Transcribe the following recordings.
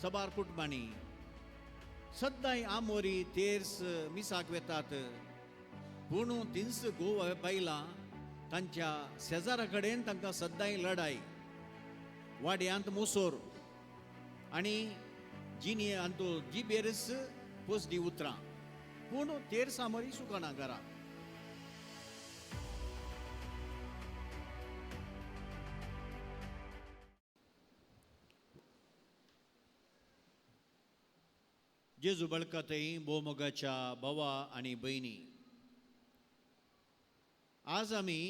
सबार कुटुंबांनी सद्दांय आमोरी तेर्स मिसाक वेतात, पूण तिंस घोव बायलां तांच्या शेजारा कडेन तांकां सद्दांय लडाय, वाड्यांत मोसोर आनी जिनी अंतू जिबेरस पोसडी उतरां, पूण तेर्स आमोरी सुकना घरा. जेजू बळकतय भोवमोगाच्या भावा आनी भयणी, आज आमी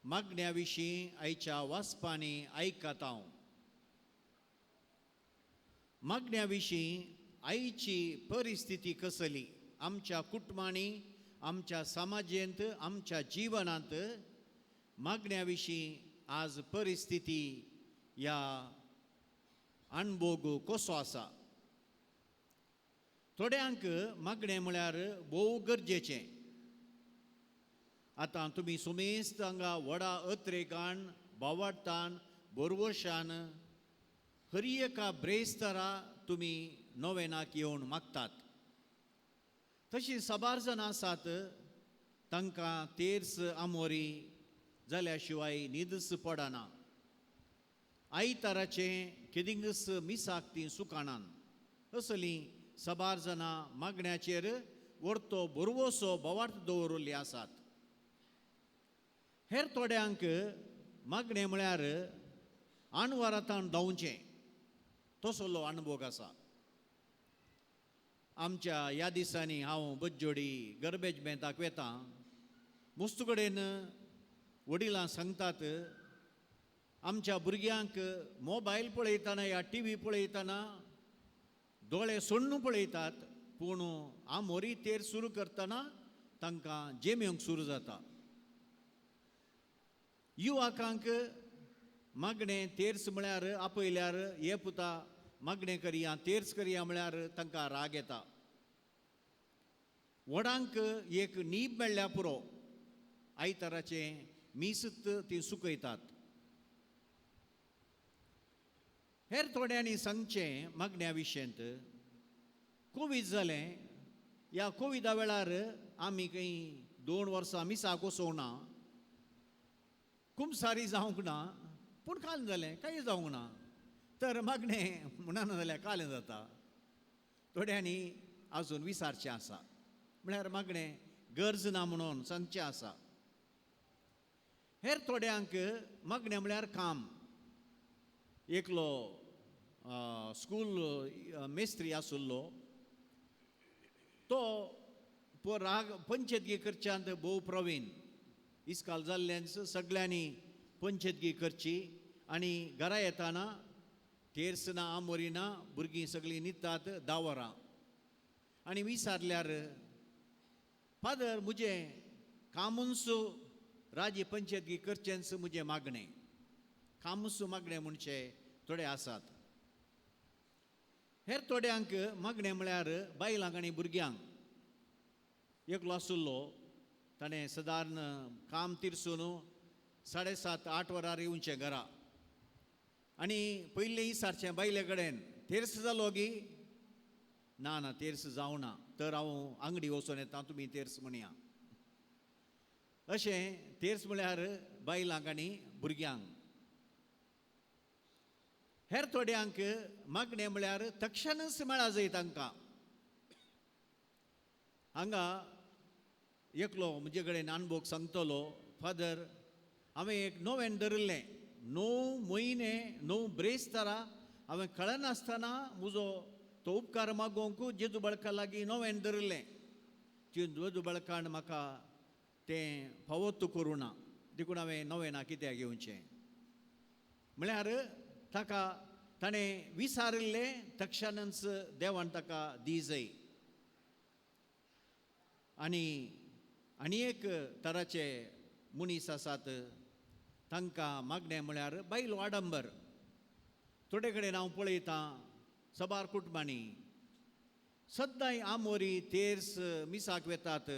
मागण्या विशीं आयच्या वाचपांनी आयकता. मागण्या विशीं आयची परिस्थिती कसली आमच्या कुटुंबांनी, आमच्या समाजेंत, आमच्या जिवनांत मागण्या विशीं आज परिस्थिती ह्या अणभोग कसो आसा. थोड्यांक मागणें म्हळ्यार भोव गरजेचें. आतां तुमी सुमेस्त हांगा व्हडा अत्रेकान, बावाडतान, बोरवशान हर एका ब्रेस्तरा तुमी नोवेनाक येवन मागतात. तशीं साबार जाणां आसात तांकां तेर्स आमोरी जाल्या शिवाय न्हीदच पडना. आयताराचें केदिंगच मिसाक तीं सुकाणान. असलीं साबार जाणां मागण्याचेर वर्तो बरवसो बोवार्थ दवरिल्ली आसात. हेर थोड्यांक मागणें म्हळ्यार आणवारांतान धांवचें तसलो अणभोग आसा. आमच्या ह्या दिसांनी हांव बज्जोडी गरबेज बेंताक वेता, मुस्तू कडेन वडिलां सांगतात आमच्या भुरग्यांक मोबायल पळयतना या टी व्ही पळयतना दोळे सोडून पळयतात, पूण आमोरी तेर सुरू करतना तांकां जेमेवंक सुरू जाता. युवकांक मागणें तेर्स म्हळ्यार आपयल्यार हे पुता मागणें करया तेर्स करया म्हळ्यार तांकां राग येता. व्हडांक एक न्हीब मेळ्ळ्या पुरो, आयताराचें मीसत ती सुकयतात. हेर थोड्यांनी सांगचें मागण्या विशयंत कोवीड जालें, ह्या कोविडा वेळार आमी खंय 2 वर्सां मिसाक वचूंक ना, कुमसारी जावंक ना, पूण काल जालें कांय जावंक ना, तर मागणें म्हणना जाल्यार कालें जाता. थोड्यांनी आजून विसारचें आसा, म्हळ्यार मागणें गरज ना म्हणून सांगचें आसा. हेर थोड्यांक मागणें म्हळ्यार काम. एकलो स्कूल मेस्त्री आशिल्लो, तो राग पंचेतगी करच्यांत भोव प्रवीण. इस्काल जाल्ल्यान सगळ्यांनी पंचेतगी करची आनी घरा येताना तेर्स ना आमोरी ना, भुरगीं सगळीं न्हिदतात 10 वरां आनी विसारल्यार फादर म्हजें कामूच राजी पंचेतगी करचेंच म्हजें मागणें, कामूच मागणें म्हणचे थोडे आसात. हेर थोड्यांक मागणें म्हळ्यार बायलांक आनी भुरग्यांक. एकलो आशिल्लो ताणें सदारण काम तिरसून 7:30 8 वरार येवचें घरा आनी पयलें विचारचें बायले कडेन तेर्स जालो गी? ना ना तेर्स जावना, तर हांव आंगडी वचून येता, तुमी तेर्स म्हणया. अशें तेर्स म्हळ्यार बायलांक आनी भुरग्यांक. हेर थोड्यांक मागणें म्हळ्यार तक्षणच मेळा जाय तांकां. हांगा एकलो म्हजे कडेन अणभोग सांगतलो, फादर हांवें एक नोवेन धरिल्लें, 9 म्हयने 9 ब्रेस्तारा हांवें कळनासतना म्हजो तो उपकार मागोवंक जेजू बळका लागीं नोवेन धरिल्लें. जेजू बळकान म्हाका तें फावोत करूं ना, देखून हांवें नोवेना कित्याक घेवचें म्हळ्यार ताका ताणें विसारिल्लें तक्षणच देवान ताका दी जाय. आनी आनी एक तराचे मनीस आसात तांकां मागणें म्हळ्यार बायलो आडंबर. थोडे कडेन हांव पळयतां सबार कुटुंबांनी सद्दांय आमोरी तेर्स मिसाक वेतात,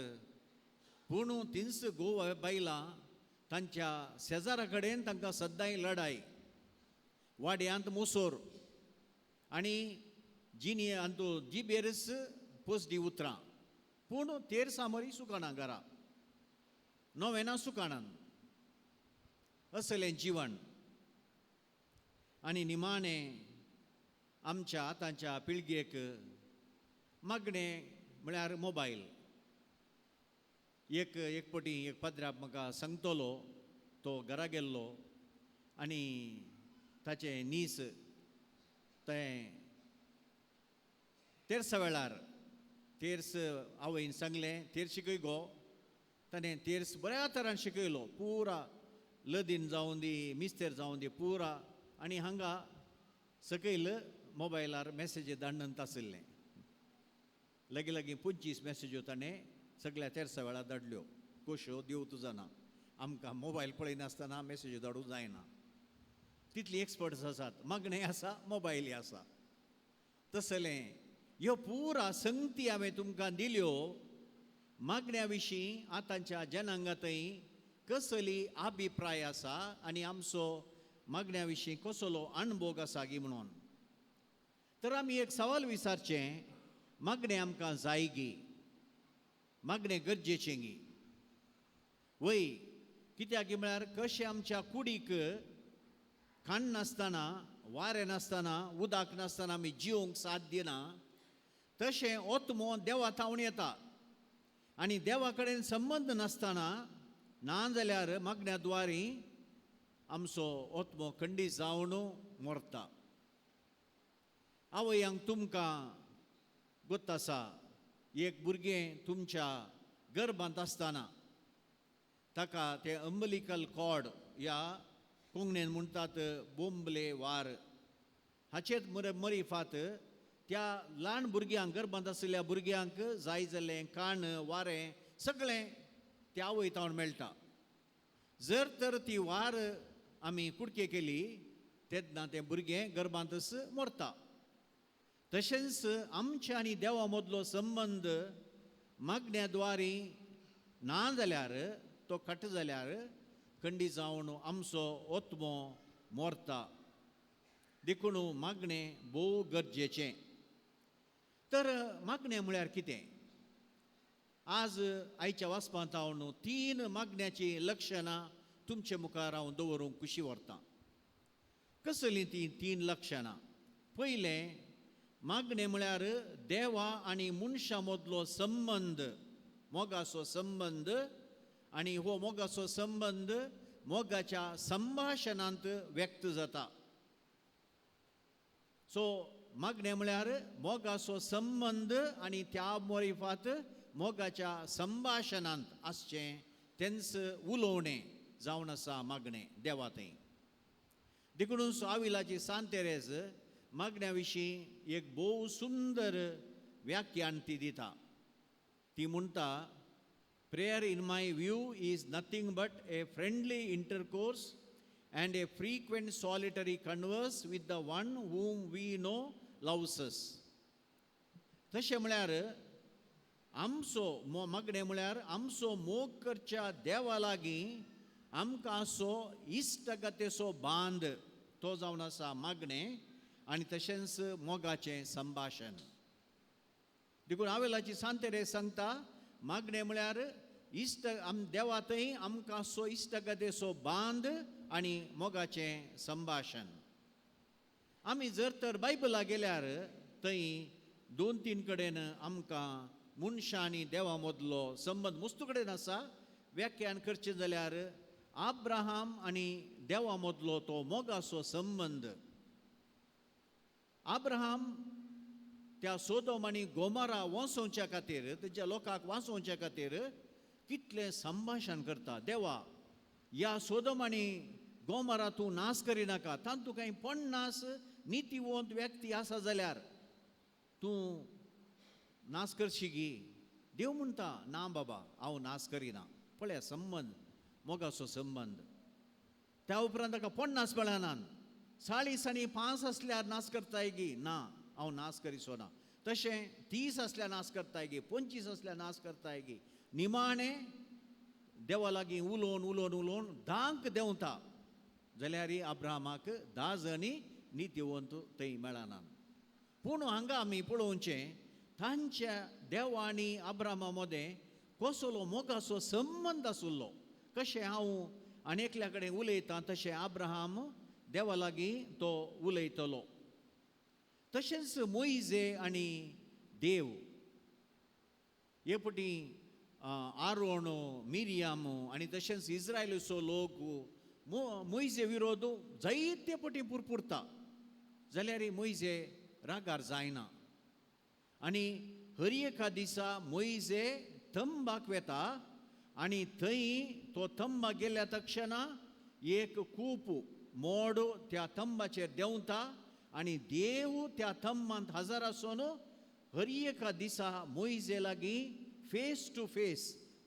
पूण तिंस घोव बायलां तांच्या शेजारा कडेन तांकां सद्दांय लडाय, वाड्यांत मोसोर आनी जिनी अंतू जिबेरच पोसडी उतरां, पूण तेरसां मरी सुकाना घरा, नोवेना सुकाणान असलें जिवन. आनी निमाणें आमच्या आतांच्या पिळगेक मागणें म्हळ्यार मोबायल. एक एक पटी एक पाद्राप म्हाका सांगतलो, तो घरा गेल्लो आनी ताचें नीस तें तेर्सा वेळार तेर्स आवयन सांगलें तेर शिकय गो, ताणें तेर्स बऱ्या तरान शिकयलो, पुरा लदीन जावं दी मिस्तेर जावं दी पुरा. आनी हांगा सकयल मोबायलार मॅसेजी धाडून आशिल्लें, लागीं लागीं 25 मॅसेज्यो ताणें सगळ्या तेर्सा वेळार धाडल्यो. कोश्यो देव तुजना, आमकां मोबायल पळयनासतना मॅसेज्यो धाडूंक जायना. तितली एक्सपर्ट्स आसात, मागणें आसा, मोबायलय आसा. तसलें ह्यो पुरा संगती हांवें तुमकां दिल्यो मागण्या विशीं आतांच्या जनांगांतय कसली अभिप्राय आसा आनी आमचो मागण्या विशीं कसलो अणभोग आसा गी म्हणून. तर आमी एक सवाल विचारचें, मागणें आमकां जाय गी, मागणें गरजेचें गी? वय, कित्याक म्हळ्यार कशें आमच्या कुडीक खाण नासतना, वारें नासतना, उदक नासतना आमी जिवंक साथ दिना, तशें ओतमो देवा थावन येता आनी देवा कडेन संबंद नासतना ना जाल्यार मागण्या द्वारी आमचो ओतमो खंडीत जावन मरता. आवयांक तुमकां गोत आसा, एक भुरगें तुमच्या गर्भांत आसतना ताका ते अंबलिकल कॉर्ड ह्या कोंकणीन म्हणटात बोंबले वार, हाचेच मरीफात त्या ल्हान भुरग्यांक, गर्भांत आशिल्ल्या भुरग्यांक जाय जाल्लें काण वारें सगळें त्या आवय तावन मेळटा. जर तर ती वार आमी कुडके केली तेन्ना तें भुरगें गर्भांतच मरता. तशेंच आमच्या आनी देवा मदलो संबंद मागण्या द्वारी ना जाल्यार, तो कट जाल्यार खंडी जावन आमचो ओत्मो मोरता. देखून मागणें भोव गरजेचें. तर मागणें म्हळ्यार कितें? आज आयच्या वाचपांत हांव 3 मागण्याचीं लक्षणां तुमचे मुखार हांव दवरूंक खुशी व्हरतां. कसलीं तीं 3 लक्षणां? पयलें, मागणें म्हळ्यार देवा आनी मनशां मदलो संबंद, मोगाचो संबंद, आनी हो मोगाचो संबंद मोगाच्या संभाशणांत व्यक्त जाता. सो मागणें म्हळ्यार मोगाचो संबंद आनी त्या मोरिफात मोगाच्या संभाशणांत आसचें तेंच उलोवणें जावन आसा मागणें देवा थंय. देखून आविलाची सांत तेरेज मागण्या विशीं एक भोव सुंदर व्याख्यान ती दिता. ती म्हणटा, prayer in my view is nothing but a friendly intercourse and a frequent solitary converse with the one whom we know loves us. तशें म्हळ्यार आमचो मागणें म्हळ्यार आमचो मोग करच्या देवा लागीं आमकां असो इश्टगतेचो बांद तो जावन आसा मागणें आनी तशेंच मोगाचें संभाशण. देखून आवेलाची सांत तेरेज सांगता, मागणें म्हळ्यार इश्ट आम देवा थंय आमकां असो इश्टगतेचो बांद आनी मोगाचें संभाशण. आमी जर तर बायबला गेल्यार थंय 2-3 कडेन आमकां मनशां आनी देवा मदलो संबंद मुस्तू कडेन आसा. व्याख्यान करचें जाल्यार आब्राहाम आनी देवा मदलो तो मोगाचो संबंद. आब्राहाम त्या सोदोम आनी गोमोरा वांचोवच्या खातीर, तेच्या लोकांक वांचोवच्या खातीर कितलें संभाशण करता. देवा, ह्या सोदोम आनी गोमोरा तूं नाश करिनाका, तातूंत कांय 50 नितीवंत व्यक्ती आसा जाल्यार तूं नाश करशी गी? देव म्हणटा, ना बाबा, हांव नाश करिना. पळया संबंद, मोगाचो संबंद. त्या उपरांत ताका 50 मेळनात, 40 आनी 5 आसल्यार नाश करताय गी? ना, हांव नाश करिसो ना. तशें 30 आसल्यार नाश करताय गी? 25 आसल्यार नाश करताय गी? निमाणें देवा लागीं उलोवन उलोवन उलोवन 10 देंवता जाल्यार अब्राहमाक 10 जणी नितीवंत थंय मेळनात. पूण हांगा आमी पळोवचें तांच्या देवा आनी अब्रामा मदें कसलो मोगाचो संबंद आशिल्लो. कशें हांव आनी एकल्या कडेन उलयतां तशें अब्राहम देवा लागीं तो उलयतलो. तशेंच मोइजे आनी देव हे पटी आरोण मिरियाम आनी तशेंच इस्रायलीचो लोक मोइजे विरोध जायते पटी पुरपुरता जाल्यार मोइजे रागार जायना. आनी हर एका दिसा मोइजे तंबाक वेता आनी थंय तो तंबाक गेल्या तक्षणा एक कूप मोड त्या तंबाचेर देंवता आनी देव त्या तंबांत हजर आसून हर एका दिसा मोइजे लागीं फेस टू फेस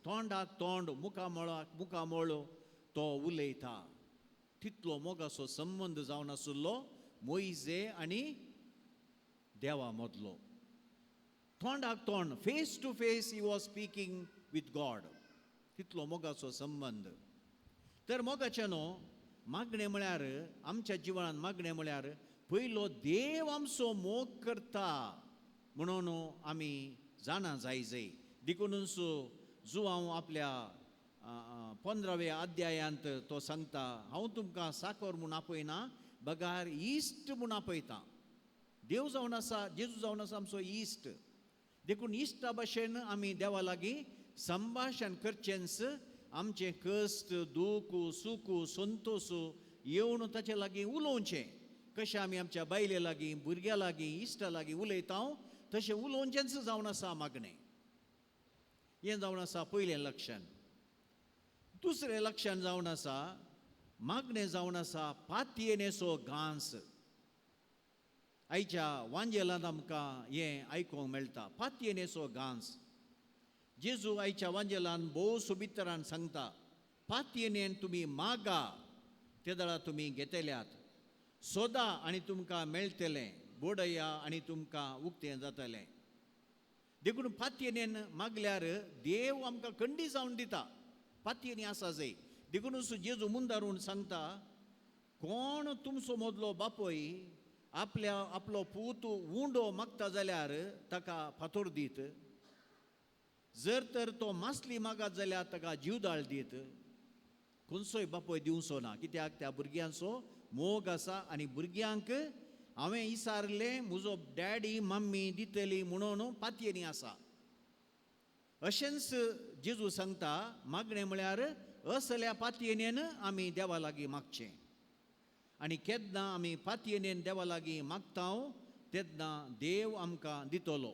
तोंडाक तोंड मुखामळाक मुखामळ तो उलयता. तितलो मोगाचो संबंद जावन आशिल्लो मोइजे आनी देवा मदलो. तोंडाक तोंड, face to face he was speaking with God. तितलो मोगाचो संबंद. तर मोगाचें न्हू मागणें म्हळ्यार आमच्या जिवनांत मागणें म्हळ्यार पयलो देव आमचो मोग करता म्हणून आमी जाणा जाय जाय. देखूनच जुआंव आपल्या 15व्या अध्यायांत तो सांगता, हांव तुमकां साकर म्हूण आपयना बगार इश्ट म्हूण आपयता. देव जावन आसा, जेजू जावन आसा आमचो इश्ट. देखून इश्टा भशेन आमी देवा लागीं संभाशण करचेंच. आमचें कश्ट दूख सूख संतोश येवन ताचे लागीं उलोवचें. कशें आमी आमच्या बायले लागीं भुरग्यां लागीं इश्टा लागीं उलयता तशें उलोवचेंच जावन आसा मागणें. हें जावन आसा पयलें लक्षण. दुसरें लक्षण जावन आसा मागणें जावन आसा पातयेनेचो घांस. आयच्या वांजेलांत आमकां हें आयकूंक मेळटा, पातयेनेचो घांस. जेजू आयच्या वांजेलान भोव सोबीत तरान सांगता, पातयेनेन तुमी मागा तेदळा तुमी घेतल्यात, सोदा आनी तुमकां मेळटलें, बोडया आनी तुमकां उक्तें जातलें. देखून पातयेनेन मागल्यार देव आमकां खंडी जावन दिता. पातयेनी आसा जाय. देखूनच जेजू मुंदारून सांगता, कोण तुमचो मदलो बापूय आपल्या आपलो पूत उंडो मागता जाल्यार ताका फातोर दीत, जर तर तो मासली मागत जाल्यार ताका जीवदाळ दीत. खंयचोय बापूय दिवचो ना, कित्याक त्या भुरग्यांचो मोग आसा आनी भुरग्यांक हांवें इसारलें म्हजो डॅडी मम्मी दितली म्हणून पातयेनी आसा. अशेंच जेजू सांगता, मागणें म्हळ्यार असल्या पातयेनेन आमी देवा लागीं मागचें. आनी केन्ना आमी पातयेनेन देवा लागीं मागता तेन्ना देव आमकां दितलो.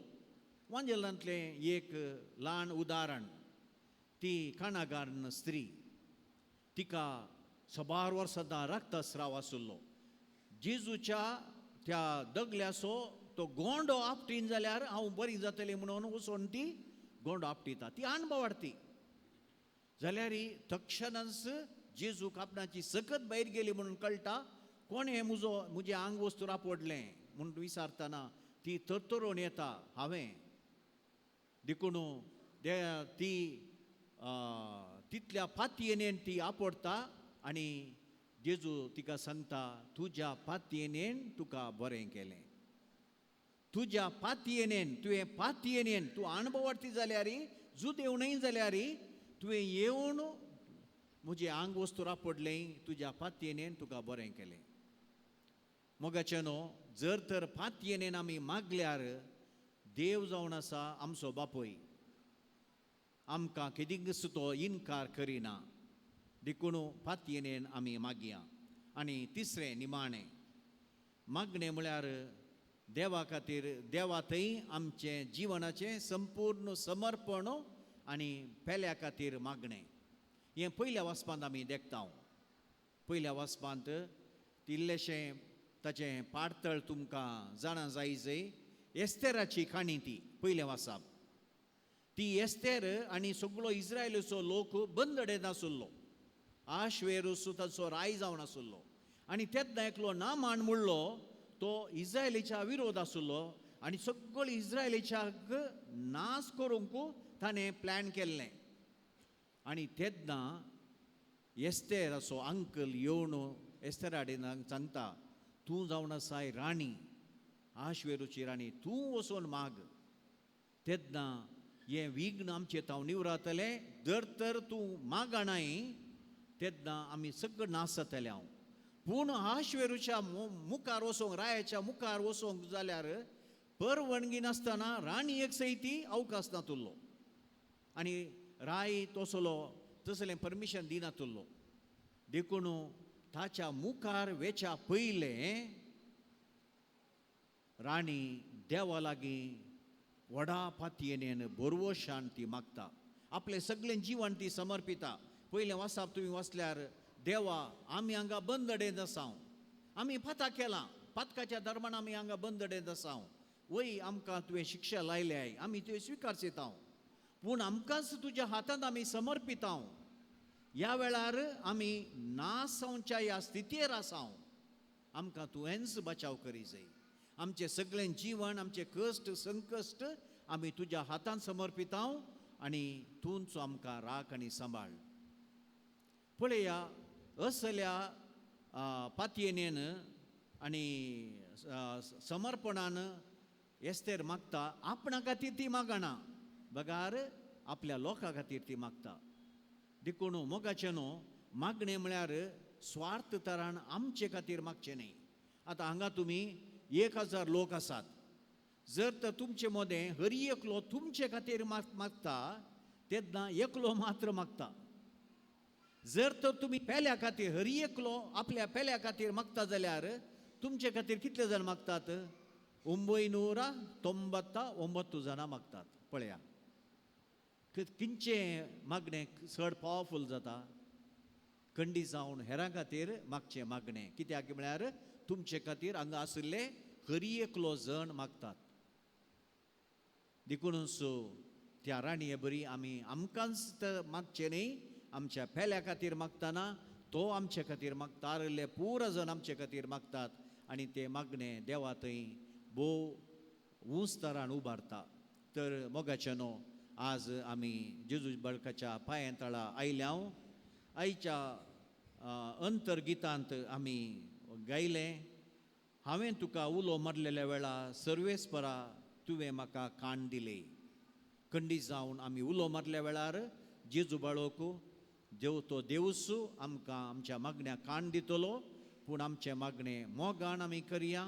वांजेलांतलें एक ल्हान उदाहरण, ती काणागार्न स्त्री, तिका सबार वर्सां रक्तस्राव आशिल्लो. जेजूच्या त्या दगल्याचो तो गोंडो आपटीन जाल्यार हांव बरी जातली म्हणून वचून ती गोंडो आपटिता, ती अणभवाडटी. जाल्यार तक्षणाच जेजूक आपणाची सकत भायर गेली म्हणून कळटा, कोणें म्हजो म्हजें आंग वस्तू आपडलें म्हूण विचारतना ती तरतरून येता हांवें. देखून ती तितल्या पातयेनेन ती आपडटा आनी जेजू तिका सांगता, तुज्या पातयेनेन तुका बरें केलें. तुज्या पातयेनेन, तुवें पातयेनेन तूं अणभवार्थी जाल्यार जुदेव न्हय जाल्यार तुवें येवन म्हजें आंग वस्तू आपडलें, तुज्या पातयेनेन तुका बरें केलें. मोगाचें न्हू, जर तर पातयेनेन आमी मागल्यार देव जावन आसा आमचो बापूय, आमकां केदींच तो इनकार करिना. देखून पातयेनेन आमी मागया. आनी तिसरें निमाणें मागणें म्हळ्यार देवा खातीर, देवा थंय आमचें जिवनाचें संपूर्ण समर्पण आनी पेल्या खातीर मागणें. हें पयल्या वाचपांत आमी देखता. पयल्या वाचपांत इल्लेशें ताचें पाडतळ तुमकां जाणा जाय जाय. एस्तेराची काणी ती पयलें वाचप. ती एस्तेर आनी सगळो इस्रायलीचो लोक बंदडेंत आशिल्लो. आश्वेरूस ताचो राय जावन आशिल्लो. आनी तेन्ना एकलो नामान म्हणलो तो इस्रायलीच्या विरोध आशिल्लो आनी सगळो इस्रायलीच्याक नाश करूंक ताणें प्लॅन केल्लें. आनी तेन्ना एस्तेराचो अंकल येवन एस्तेरा कडेन सांगता, तूं जावन आसाय राणी, आश्वेरूची राणी तूं वचून माग, तेन्ना हें विघ्न आमचें तांव निवरातलें. जर तर तूं मागणाय तेन्ना आमी सगळें नाश जातलें हांव. पूण आश्वेरूच्या मुखार वचोंक, रायाच्या मुखार वचोंक जाल्यार परवणगी नासतना राणी एक सयती अवकाश नातुल्लो आनी राय तसलो तसलें परमिशन दिनातुल्लो. देखून ताच्या मुखार वेच्या पयलें राणी देवा लागीं व्हडा पातयेन बोरवशान ती मागता, आपलें सगळें जिवन ती समर्पिता. पयलें वासाप तुमी वाचल्यार, देवा आमी हांगा बंदडेंत आसाव, आमी पाताक केलां, पातकाच्या धर्मान आमी हांगा बंदडेंत आसाव, वय आमकां तुवें शिक्षा लायल्याय, आमी त्यो स्विकारचेताव, पूण आमकांच तुज्या हातांत आमी समर्पिताव. ह्या वेळार आमी नासावच्या ह्या स्थितीर आसाव, आमकां तुवेंच बचाव करी जाय. आमचें सगळें जिवन, आमचें कश्ट संकश्ट आमी तुज्या हातांत समर्पिताव आनी तूंच आमकां राख आनी सांबाळ. पळया असल्या पातयेनेन आनी समर्पणान एस्तेर मागता. आपणा खातीर ती मागना, बगार आपल्या लोकां खातीर ती मागता. देखून मोगाचें न्हू मागणें म्हळ्यार स्वार्थ तरान आमचे खातीर मागचें न्ही. आतां हांगा तुमी 1000 लोक आसात, जर तर तुमचे मदें हरी एकलो तुमचे खातीर मागता तेन्ना एकलो मात्र मागता. जर तर तुमी पेल्या खातीर हरी एकलो आपल्या पेल्या खातीर मागता जाल्यार तुमचे खातीर कितले जाण मागतात? 999 जाणां मागतात. पळया किंचें मागणें चड पावरफूल जाता. कंडी जावन हेरां खातीर मागचें मागणें, कित्याक म्हळ्यार तुमचे खातीर हांगा आशिल्ले हरी एकलो जण मागतात. देखूनच त्या राणये बरी आमी आमकांच मागचें न्ही, आमच्या पेल्या खातीर मागतना तो आमचे खातीर मागता, आरिल्ले पुरा जण आमचे खातीर मागतात आनी ते मागणें देवा थंय भोव ऊंच तरान उबारता. तर मोगाचें न्हू आज आमी जेजू बाळकाच्या पांयां तळा आयल्या. आयच्या अंतर्गितांत आमी गायलें, हांवें तुका उलो मारलेल्या वेळा सर्वेस्परा तुवें म्हाका कान दिले. कंडी जावन आमी उलो मारल्या वेळार जेजू बाळोक देव तो देवूस आमकां आमच्या मागण्या कान दितलो. पूण आमचें मागणें मोगान आमी करया,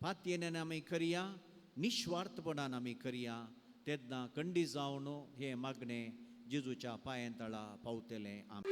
पातयेन आमी करया, निस्वार्थपणान आमी करया, तेन्ना कंडी जावन हें मागणें जेजूच्या पांयां तळा पावतलें. आमी